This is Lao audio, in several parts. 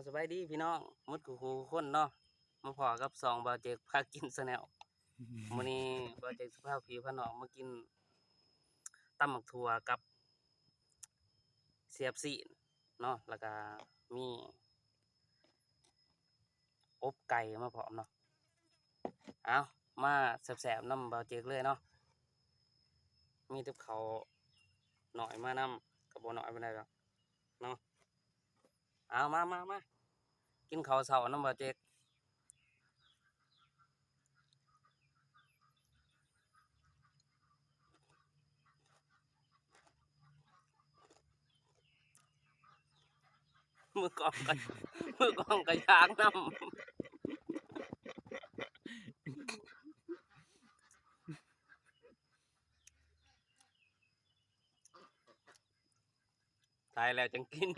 ສະບາຍດີພີ່ນ້ອງໝົດຄູ່ຄູ່ຄົນເນາະ, ມາພໍ້ກັບຊ່ອງບ່າວເຈັກພາກິນແຊນແນວ. ມື້ນີ້ບ່າວເຈັກຊິພາພີ່ພານ້ອງມາກິນຕຳໝາກຖົ່ວກັບສຽບຊີ້ນເນາະ, ແລ້ວກະມີອົບໄກ່ມາພ້ອມເນາະ. ເອົາ ມາແຊບໆນຳບ່າວເຈັກເລີຍເນາະ, ມີກັບເຂົ້າໜ້ອຍມານຳ ກໍບໍ່ໜ້ອຍປານໃດດອກເນາະ. ເອົາ ມາ ມາ ມາ ກິນເຂົ້າເຊົ້ານຳບ່າວເຈັກ. ມືກ້ອງກໍ ມືກ້ອງກໍຢາກນຳ. ຕາຍແລ້ວຈັ່ງກິນ.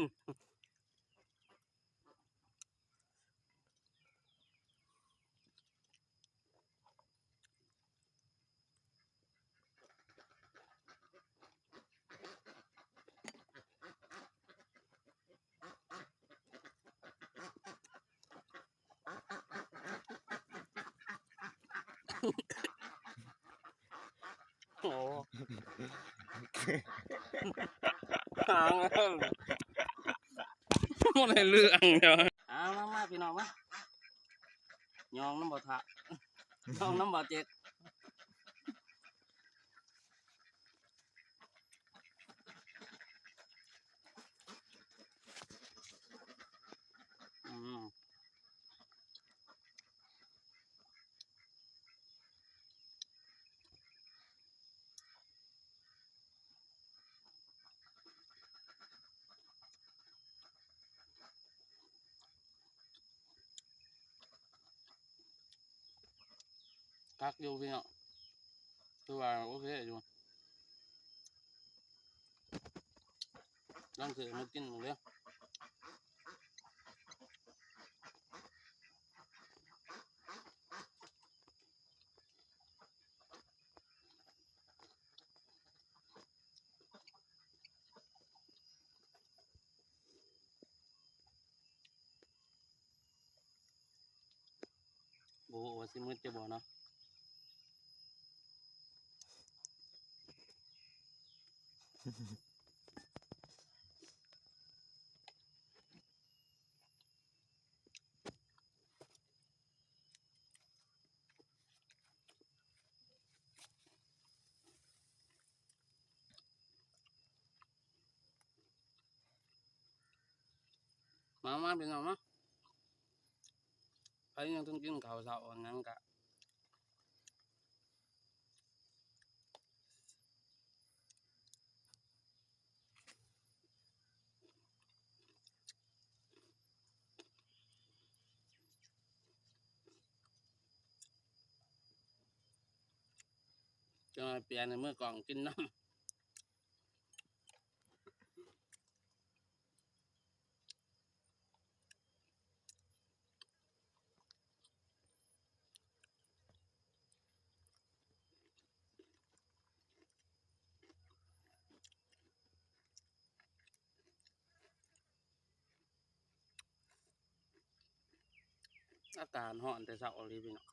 ໂອ້ ຫາງ ບໍ່ໄດ້ເລື່ອງເດີ. ອ່າ ມາໆ ພີ່ນ້ອງມາ ຍ່ອງນຳບ່າວທະ ຍ່ອງນຳບ່າວເຈັກ. ອືມ ຄັກຢູ່ພີ່ນ້ອງ ຖືວ່າໂອເຄຢູ່. ລອງຊື້ມາກິນເບິ່ງເດີ້. ບໍ່ຮູ້ວ່າຊິໝົດຢູ່ບໍ່ເນາະ. ມາ ມາ ພີ່ນ້ອງມາ ໃຜຍັງຕ້ອງກິນເຂົ້າເຊົ້າຫຍັງກະ ຈັ່ງວ່າປ່ຽນໃຫ້ມືກ້ອງກິນນຳ. ອາກາດຮ້ອນແຕ່ເຊົ້າອີ່ຫຼີພີ່ນ້ອງ.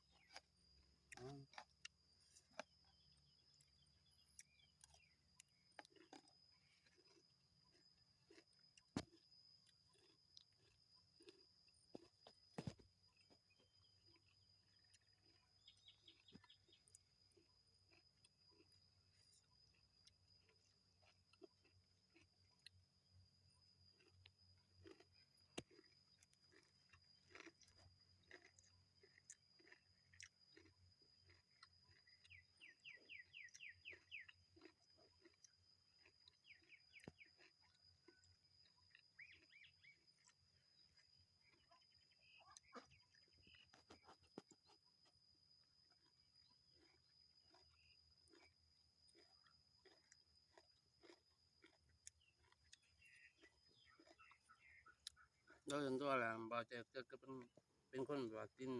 ແລ້ວສ່ວນຕົວແລ້ວ ບ່າວແຈກ ແຈກກໍເປັນ ເປັນຄົນແບບວ່າກິນ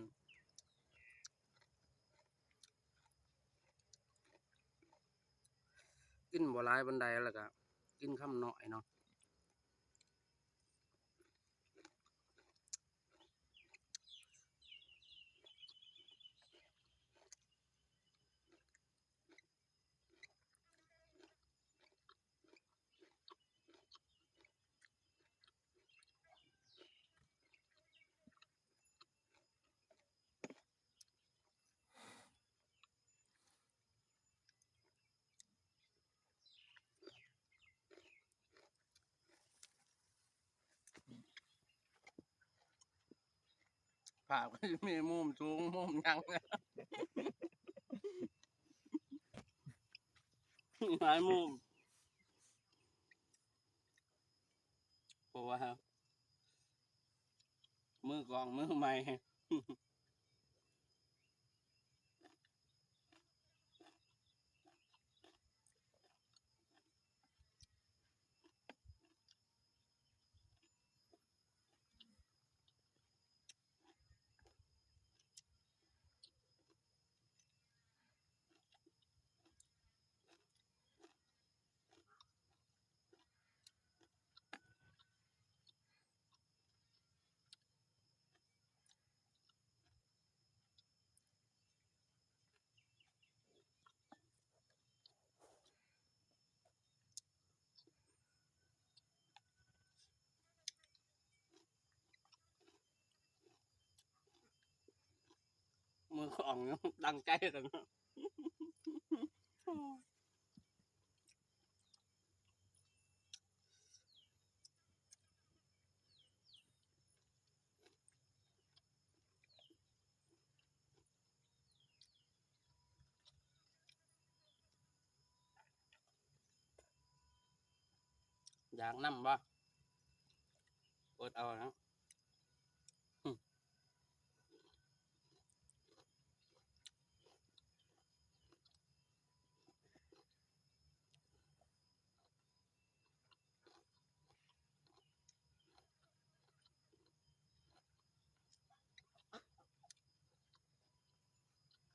ກິນບໍ່ຫຼາຍປານໃດ ແລ້ວກະກິນຄຳນ້ອຍເນາະ. ພາບກໍຊິມີມຸມສູງ ມຸມຫຍັງ ຫຼາຍມຸມ ເພາະວ່າ ມືກ້ອງມືໃໝ່. ມືຂອງຕັ້ງໃຈກັນ ຢາກນຳບໍ່? ອົດເອົານະ.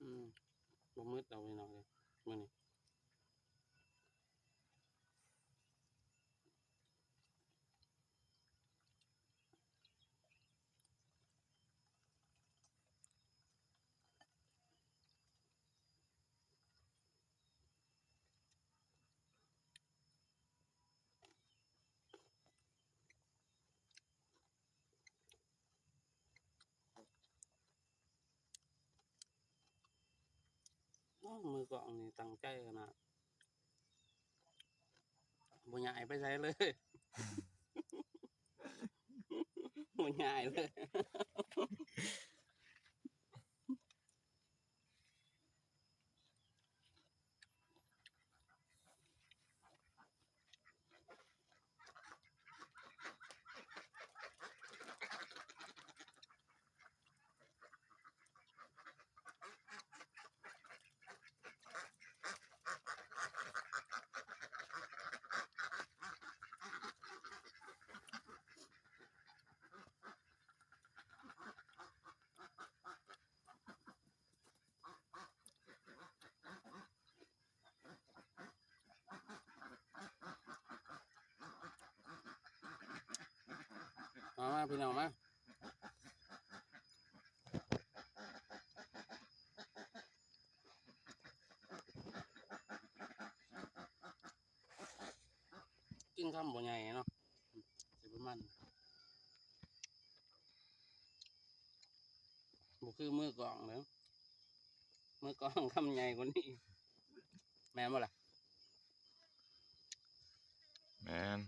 ອືມ ບໍ່ໝົດດອກພີ່ນ້ອງເອີຍ ມື້ນີ້. ໂອ້ ມືກ້ອງນີ້ຕັ້ງໃຈຂະໜາດ ບໍ່ຍ້າຍໄປໃສເລີຍ ບໍ່ຍ້າຍເລີຍ. ມາ ມາ ພີ່ນ້ອງມາ ກິນຄຳບໍ່ໃຫຍ່ເນາະ ຊິປະມານ ບໍ່ຄືມືກ້ອງເດີ ມືກ້ອງຄຳໃຫຍ່ກວ່ານີ້ ແມ່ນບໍ່ລະ? ແມ່ນ.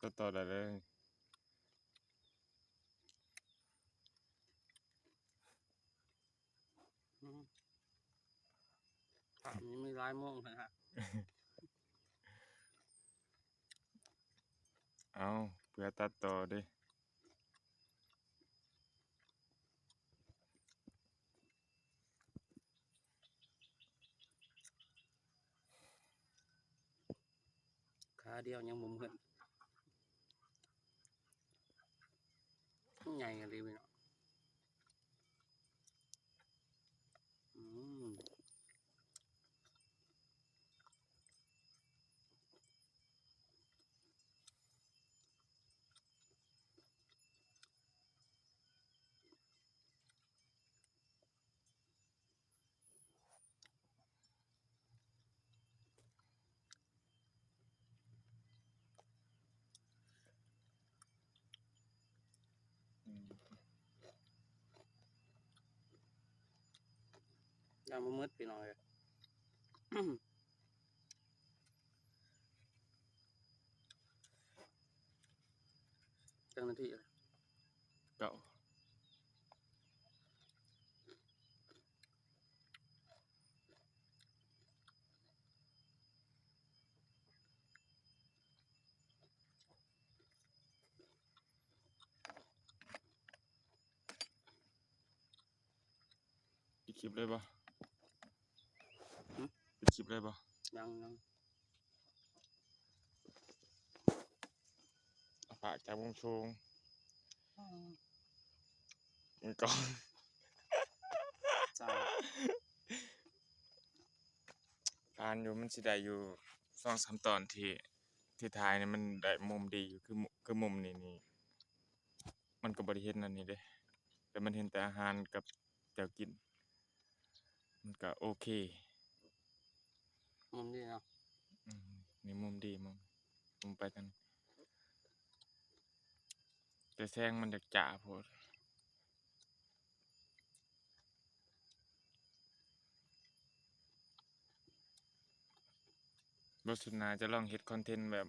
ຕັດຕໍ່ໄດ້ເລີຍ ອືມ ພາບນີ້ມີຫຼາຍໂມງຫັ້ນນະ ເອົາ ເພື່ອຕັດຕໍ່ເດ້. ຂາດຽວຍັງບໍ່ໝົດ ໃຫຍ່ອີ່ຫຼີເນາະ ອືມ. ອືມ ຍັງບໍ່ໝົດພີ່ນ້ອງເອີຍ. ຈັກນາທີລະ? ເກົ້າ. ປິດຄລິບເລີຍບໍ່? ຫຶ? ປິດຄລິບເລີຍບໍ່? ຍັງ ຍັງ. ອາ ປາກຈາກວົງໂຊງ ອືມ ມັນກໍ ຈ້າ ຜ່ານຢູ່ ມັນຊິໄດ້ຢູ່ສອງສາມຕອນທີ່ ທີ່ຖ່າຍນີ້ ມັນໄດ້ມຸມດີຢູ່ ຄື ຄືມຸມນີ້ນີ້ ມັນກໍບໍ່ໄດ້ເຫັນອັນນີ້ເດ້ ແຕ່ມັນເຫັນແຕ່ອາຫານກັບແຈ່ວກິນ ມັນກໍໂອເຄ ມຸມດີເນາະ. ອືມ ນີ້ມຸມດີ ມຸມ ມຸມໄປທາງ ແຕ່ແສງມັນຢາກຈ້າໂພດ. ບໍ່ ສຸດໜ້າຈະລອງເຮັດຄອນເທັນແບບ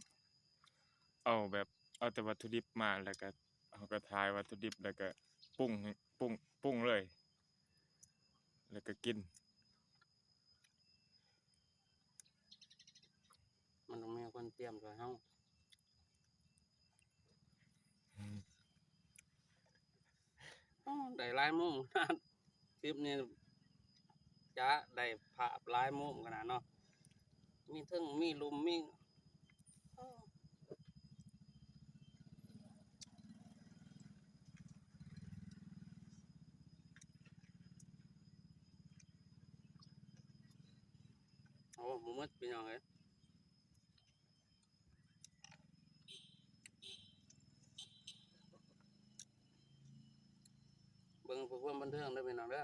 ເອົາແບບ ເອົາແຕ່ວັດຖຸດິບມາ ແລ້ວກະ ເຮົາກະຖ່າຍວັດຖຸດິບ ແລ້ວກະປຸງໃຫ້ ປຸງ ປຸງເລີຍ ແລ້ວກະກິນ. ມັນຕ້ອງມີຄົນຕຽມຊ່ວຍເຮົາ. ໂອ້ ໄດ້ຫຼາຍມຸມຂະໜາດ ຄລິບນີ້ຈະໄດ້ພາບຫຼາຍມຸມຂະໜາດເນາະ ມີເທິງ ມີລຸ່ມ ມີ ໂອ້ ໂອ້ ບໍ່ໝົດພີ່ນ້ອງເອີຍ. ເບິ່ງເພື່ອຄວາມບັນເທີງເດີພີ່ນ້ອງເດີ.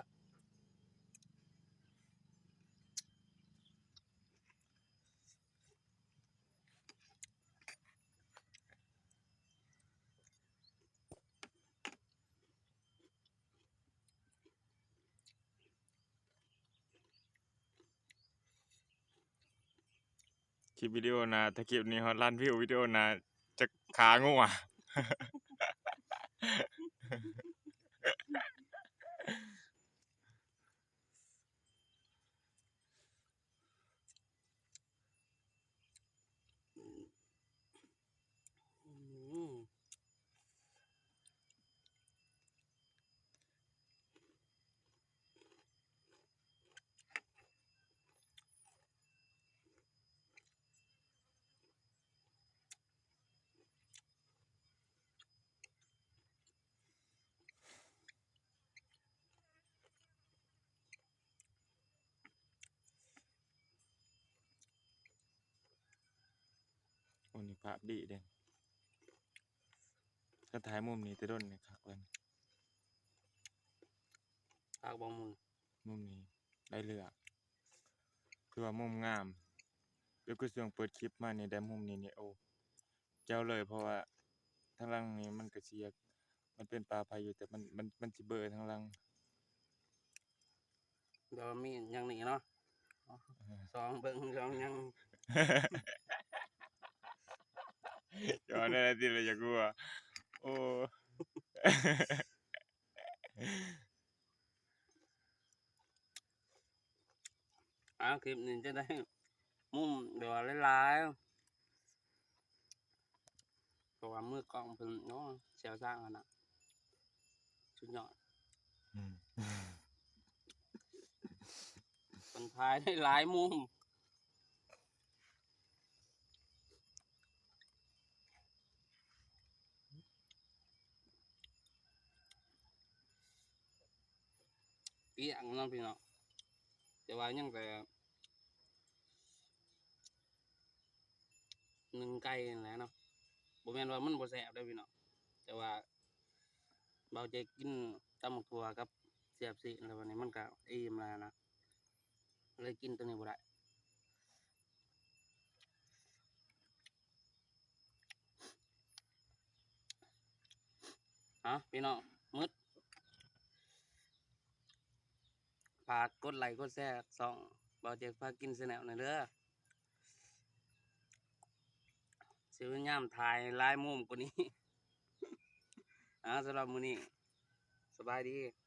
ຄລິບວິດີໂອໜ້າ ຖ້າຄລິບນີ້ຮອດລ້ານວິວ ວິດີໂອໜ້າຈະຂ້າງົວ. ໂອ້ ນີ້ພາບດີເດ້ ຄັນຖ່າຍມຸມນີ້ແຕ່ດົນນີ້ຄັກເລີຍ. ຄັກບໍ່ມຸມ? ມຸມນີ້ໄດ້ເລື່ອງ ຄືວ່າມຸມງາມ ແລ້ວກໍຊ່ວງເປີດຄລິບມານີ້ ໄດ້ມຸມນີ້ນີ້ ໂອ້ ແຈ່ວເລີຍ ເພາະວ່າທາງຫຼັງນີ້ມັນກໍຊິຢາກ ມັນເປັນປ່າໄຜ່ຢູ່ ແຕ່ມັນ ມັນ ມັນຊິເບີທາງຫຼັງ ແບບວ່າມີຫຍັງນີ້ເນາະ ເອີ ສ່ອງເບິ່ງ ສ່ອງຫຍັງ ຈອແນວໃດຕິລະ ຢາກຮູ້ວ່າ ໂອ້. ອ່າ ຄລິບນີ້ຈະໄດ້ມຸມແບບວ່າຫຼາຍໆ ເພາະວ່າມືກ້ອງເພິ່ນ ໂອ້ ຊ່ຽວຊານຂະໜາດ ສຸດຍອດ ອືມ ເພິ່ນຖ່າຍໄດ້ຫຼາຍມຸມ. ກ້ຽງເນາະພີ່ນ້ອງ ແຕ່ວ່າຍັງແຕ່ໜຶ້ງໄກ່ຫັ້ນແຫຼະເນາະ ບໍ່ແມ່ນວ່າມັນບໍ່ແຊບເດ້ພີ່ນ້ອງ ແຕ່ວ່າເບົາໃຈກິນຕຳບັກຖົ່ວກັບສຽບຊີ້ນແລ້ວ ບັດນີ້ມັນກະອີ່ມແລ້ວນະ ເລີຍກິນໂຕນີ້ບໍ່ໄດ້. ເອົາ ພີ່ນ້ອງ ໝົດ ຝາກກົດໄລກົດແຊຊ່ອງເບົາເຈັກພາກິນ Channel ແດ່ເດີ. ຊິພະຍາຍາມຖ່າຍຫຼາຍມຸມກວ່ານີ້. ເອົາ ສຳລັບມື້ນີ້ ສະບາຍດີ.